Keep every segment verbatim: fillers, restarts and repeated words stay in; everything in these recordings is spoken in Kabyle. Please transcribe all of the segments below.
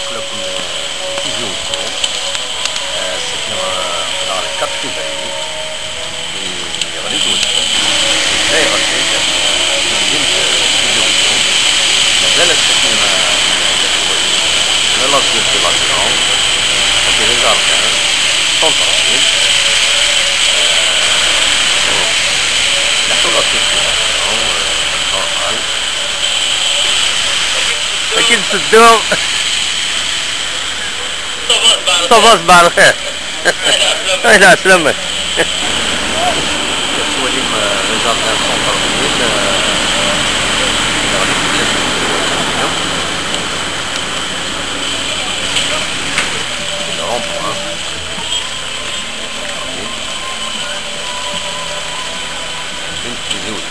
Aql-aken, euh, Tizi Wezzu. Euh, c'est-à-dire, euh, aql-aɣ le quatre février. Yeɣli-d wedfel. Yebda yeɣli, euh, tamdint, euh, Tizi Wezzu. Mazal ass-agi, euh, la zone de la Viron. Agi d ajerkan, centre-ville. Euh, la zone de la Viron, euh, normal. Akken tedduɣ. Ça va, c'est bien, الخير. Ay, la, سلامك. Tettwalim, euh, le jardin centre-ville, euh, le rond-point. Une petite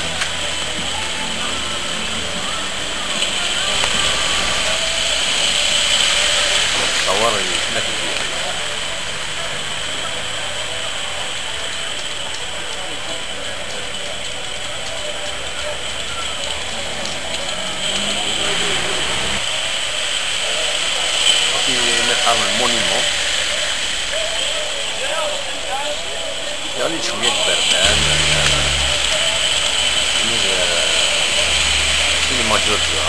تصور يسمح لي. في مقر المونيمون. يعني شوية بربان، يعني، آه، سينما جورجيا.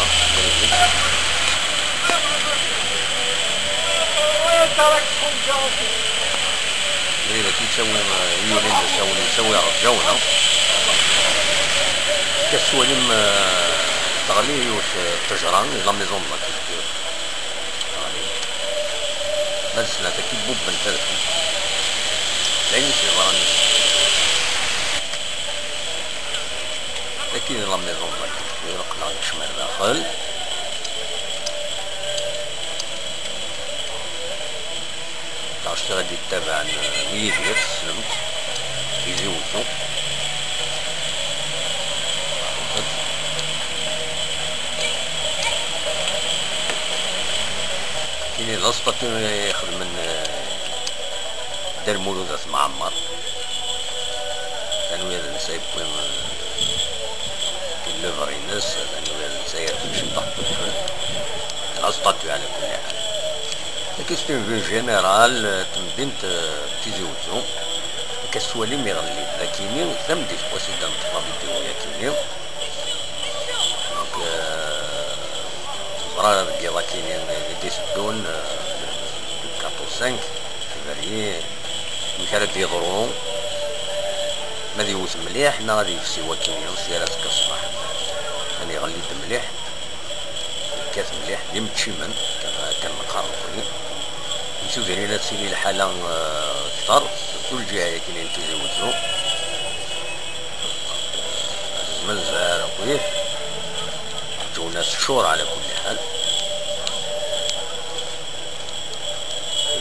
Anda i d-yettawi, euh, yuli-nnes, awen-yettawi ɣer Ǧawna. Taswalim, euh, teɣli yiwet, euh, ttejra, la maison de la culture. Teɣli. Ma d snat-agi bubben tadfi. D ayen i s-yeḍran i. Tagi d la maison de la culture, aql-aɣ nekcem ar daxel. Taɣect ara d-yettabaɛen, eh, mi Yidir, tessnem-t, Tizi Wezzu. Ini d aseṭṭatu i ixedmen, eh, Dda Lmulud At Mɛemmer. Tanwirt netta yewwi, eh, l'œuvre-ines, tanwirt netta yerfed ciṭṭaḥ n udfel. La statue ɛla kulli ḥal. Nekk c'est une vue générale, eh, n temdint, eh, n Tizi Wezzu. Nekk ad s-twalim iɣelli-d d akini, tameddit n wass i d-neṭṭef la vidéo yakini. Donc, euh, ẓriɣ deg yiḍ akini i d-iteddun, euh, quatre ou cinq février, amek ara d-yeḍru, ma ad yewwet mliḥ neɣ ad yefsi wakini, si ara tekka ṣṣbeḥ. Kan iɣelli-d mliḥ, yekkat mliḥ, d imeččimen, kan, kan neqqar nekkni. Imsudrin ad tili lḥala, euh, kter, surtout lǧiha yakini n Tizi Wezzu. Zmenzer akkit. Ǧuna teččur ɛla kulli ḥal.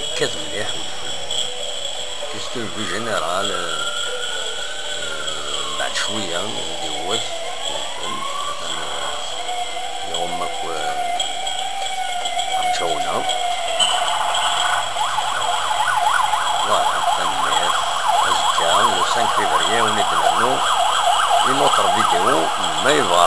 Yekkat mliḥ udfel. Question vue générale, euh, euh, mbeɛd cwiya, ad d-iwwet udfel. Atan, euh, Iɣumm akk, eh, rǧawna. Voilà, tanemmirt. Azekka, le cinq février, ad wen-id-nernu une autre vidéo, ma yebɣa